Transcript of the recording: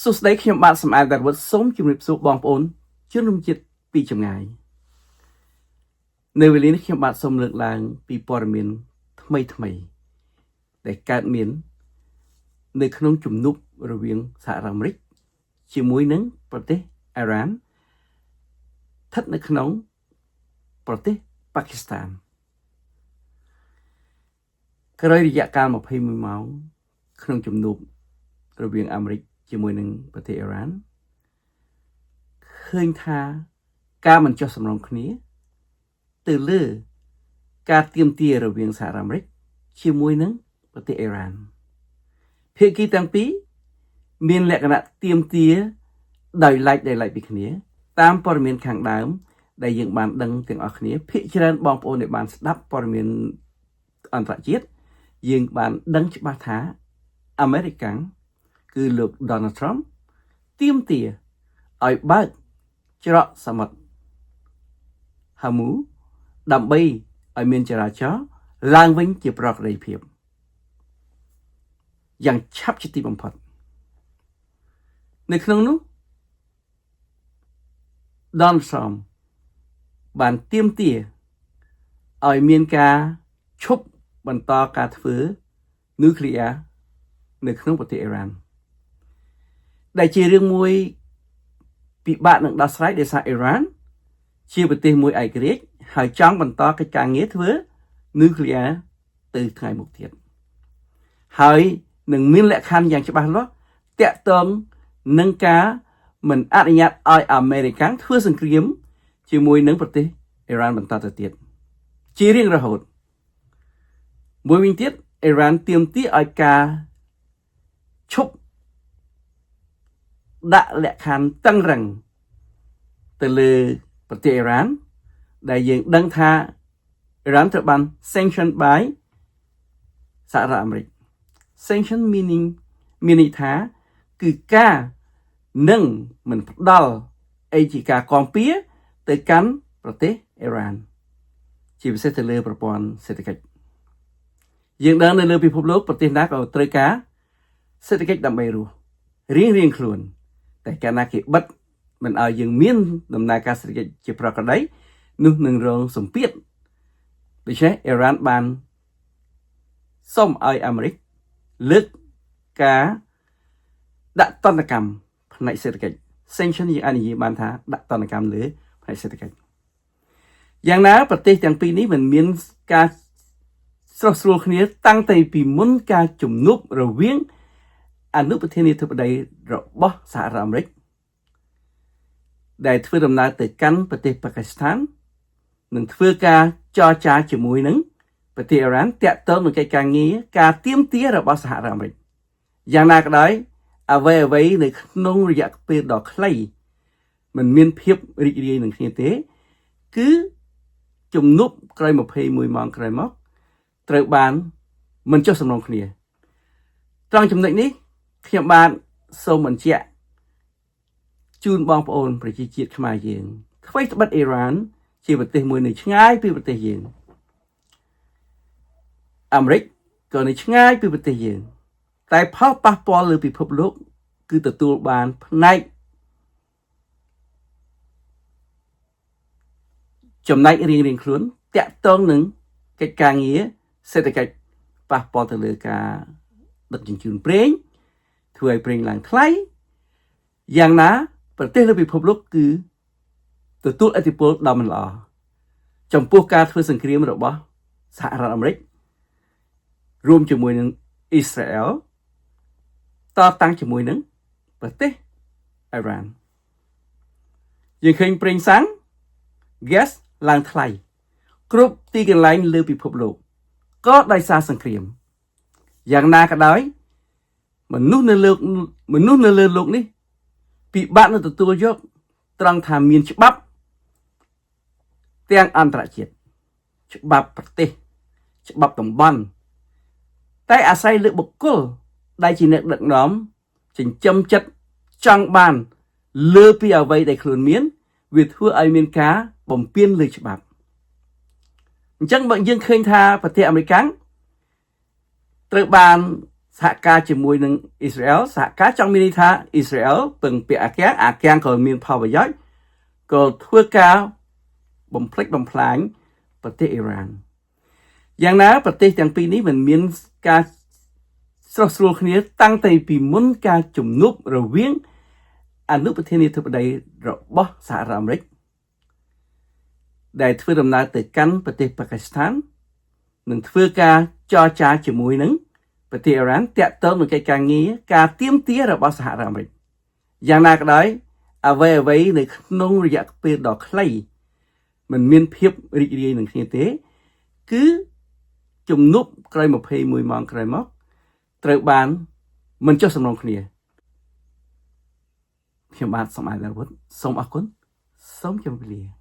សួស្តីខ្ញុំបាទសំអាតដាវុធសូមជម្រាបសួរបងប្អូនជនរួមជាតិពីចម្ងាយនៅវេលានេះខ្ញុំបាទសូមលើកឡើងពីព័ត៌មានថ្មីថ្មីដែលកើតមាននៅក្នុងជំនួបរវាងសហរដ្ឋអាមេរិកជាមួយនឹងប្រទេសអ៊ីរ៉ានស្ថិតនៅក្នុងប្រទេសប៉ាគីស្ថានក្រោយរយៈកាល21ម៉ោងក្នុងជំនួបរវាងអាមេរិកជាមួយនឹងប្រទេសអ៊ីរ៉ានឃើញថាការមិនចុះសម្រុងគ្នាទៅលើការទាមទាររវាងសហរដ្ឋអាមេរិកជាមួយនឹងប្រទេសអ៊ីរ៉ានភាគីទាំងពីរមានលក្ខណៈទាមទារដោយឡែកដោយឡែកពីគ្នា តាមព័ត៌មានខាងដើម ដែលយើងបានដឹងទាំងអស់គ្នាភាគច្រើនបងប្អូនដែលបានស្ដាប់ព័ត៌មានអន្តរជាតិយើងបានដឹងច្បាស់ថាអាមេរិកាំងគឺលោក Donald Trump ទាមទារឲ្យបើកច្រកសមុទ្រហាមូដើម្បីឲ្យមានចរាចរណ៍ឡើងវិញជាប្រក្រតីភាពយ៉ាងឆាប់ជាទីបំផុតនៅក្នុងនោះ Donald Trump បានទាមទារឲ្យមានការឈប់បន្តការធ្វើនុយក្លេអ៊ែរនៅក្នុងប្រទេសអ៊ីរ៉ានដែលជារឿងមួយពិបាកនឹងដោះស្រាយដោយសារអ៊ីរ៉ានជាប្រទេសមួយឯករាជ្យហើយចង់បន្តកិច្ចការងារធ្វើនុយក្លេអ៊ែរទៅថ្ងៃមុខទៀតហើយនឹងមានលក្ខខណ្ឌយ៉ាងច្បាស់លាស់តាក់ទងនឹងការមិនអនុញ្ញាតឲ្យអាមេរិកធ្វើសង្គ្រាមជាមួយនឹងប្រទេសអ៊ីរ៉ានបន្តទៅទៀតជារៀងរហូតមួយវិញទៀតអ៊ីរ៉ានទាមទារឲ្យការឈប់ដាក់លក្ខខណ្ឌតឹងរឹងទៅលើប្រទេសអ៊ីរ៉ានដែលយើងដឹងថាអ៊ីរ៉ានត្រូវបាន sanction by សហរដ្ឋអាមេរិក sanction meaning មានន័យថាគឺការនឹងមិនផ្ដល់អីជាការគាំពារទៅកាន់ប្រទេសអ៊ីរ៉ានជាពិសេសទៅលើប្រព័ន្ធសេដ្ឋកិច្ចយើងដឹងនៅលើពិភពលោកប្រទេសណាក៏ត្រូវការសេដ្ឋកិច្ចដើម្បីរស់រៀងរៀងខ្លួន តែកាលណាគេបិទមិនឲ្យយើងមានដំណើរការសេដ្ឋកិច្ចជាប្រក្រតីនោះនឹងរងសម្ពាធដូច្នេះអ៊ីរ៉ានបានសុំឲ្យអាមេរិកលើកការដាក់ទណ្ឌកម្មផ្នែកសេដ្ឋកិច្ច sanction យើងអាចនិយាយបានថាដាក់ទណ្ឌកម្មលើផ្នែកសេដ្ឋកិច្ចយ៉ាងណាប្រទេសទាំងពីរនេះមិនមានការស្រុះស្រួលគ្នាតាំងតែពីមុនការជំនួបរវាងអនុប្រធានាធិបតីរបស់សហរដ្ឋអាមេរិកដែលធ្វើដំណើរទៅកាន់ប្រទេសប៉ាគីស្ថាននិងធ្វើការចរចាជាមួយនឹងប្រទេសអ៊ីរ៉ានតាក់ទងនឹងកិច្ចការងារការទាមទាររបស់សហរដ្ឋអាមេរិកយ៉ាងណាក៏ដោយអ្វីអ្វីនៅក្នុងរយៈពេលដ៏ខ្លីមិនមានភាពរីករាយនឹងគ្នាទេ គឺជំនួបក្រោយ21ម៉ោងក្រោយមកត្រូវបានមិនចុះសម្រុងគ្នាត្រង់ចំណុចនេះខ្ញុំបាទសូមបញ្ជាក់ជូនបងប្អូនប្រជាជាតិខ្មែរយើងអ្វីត្បិតអ៊ីរ៉ានជាប្រទេសមួយនៅឆ្ងាយពីប្រទេសយើងអាមេរិកក៏នៅឆ្ងាយពីប្រទេសយើង តែផលប៉ះពាល់លើពិភពលោក គឺទទួលបានផ្នែកចំណែករៀងៗខ្លួនតាក់ទងនឹងកិច្ចការងារសេដ្ឋកិច្ចប៉ះពាល់ទៅលើការដឹកជញ្ជូនប្រេងធ្វើឲ្យប្រេងឡើងថ្លៃយ៉ាងណាប្រទេសលើពិភពលោកគឺទទួលឥទ្ធិពលដ៏មិនល្អចំពោះការធ្វើសង្គ្រាមរបស់សហរដ្ឋអាមេរិករួមជាមួយនឹងអ៊ីស្រាអែលតតាំងជាមួយនឹងប្រទេសអ៊ីរ៉ានយើងឃើញប្រេងសាំង gas ឡើងថ្លៃគ្រប់ទីកន្លែងលើពិភពលោកក៏ដោយសារសង្គ្រាមយ៉ាងណាក៏ដោយមនុស្សនៅលើមនុស្សនៅលើលោកនេះពិបាកនឹងទទួលយកត្រង់ថាមានច្បាប់ទាំងអន្តរជាតិច្បាប់ប្រទេសច្បាប់តំបន់តែអាស្រ័យលើបុគ្គលដែលជាអ្នកដឹកនាំចិញ្ចឹមចិត្តចង់បានលើពីអ្វីដែលខ្លួនមាន វាធ្វើឲ្យមានការបំពានលើច្បាប់អញ្ចឹងបើយើងឃើញថាប្រទេសអាមេរិកត្រូវបាន សហការជាមួយនឹងអ៊ីស្រាអែលសហការចង់មានន័យថាអ៊ីស្រាអែលពឹងពាក់អាកាំងអាកាំងក៏មានផលប្រយោជន៍ក៏ធ្វើការបំផ្លិចបំផ្លាញប្រទេសអ៊ីរ៉ានយ៉ាងណាប្រទេសទាំងពីរនេះមិនមានការស្រុះស្រួលគ្នាតាំងតែពីមុនការជំនួបរវាងអនុប្រធានាធិបតីរបស់សហរដ្ឋអាមេរិកដែលធ្វើដំណើរទៅកាន់ប្រទេសប៉ាគីស្ថាននិងធ្វើការចរចាជាមួយនឹងប្រទេសអ៊ីរ៉ានតាក់ទងនឹងកិច្ចការងារការទាមទាររបស់សហរដ្ឋអាមេរិកយ៉ាងណាក៏ដោយអ្វីអ្វីនៅក្នុងរយៈពេលដ៏ខ្លីមិនមានភាពរីករាយនឹងគ្នាទេ គឺជំនួបក្រោយ21ម៉ោងក្រោយមកត្រូវបានមិនចុះសម្រុងគ្នាខ្ញុំបាទសំអាតដាវុធសូមអរគុណសូមជម្រាបលា។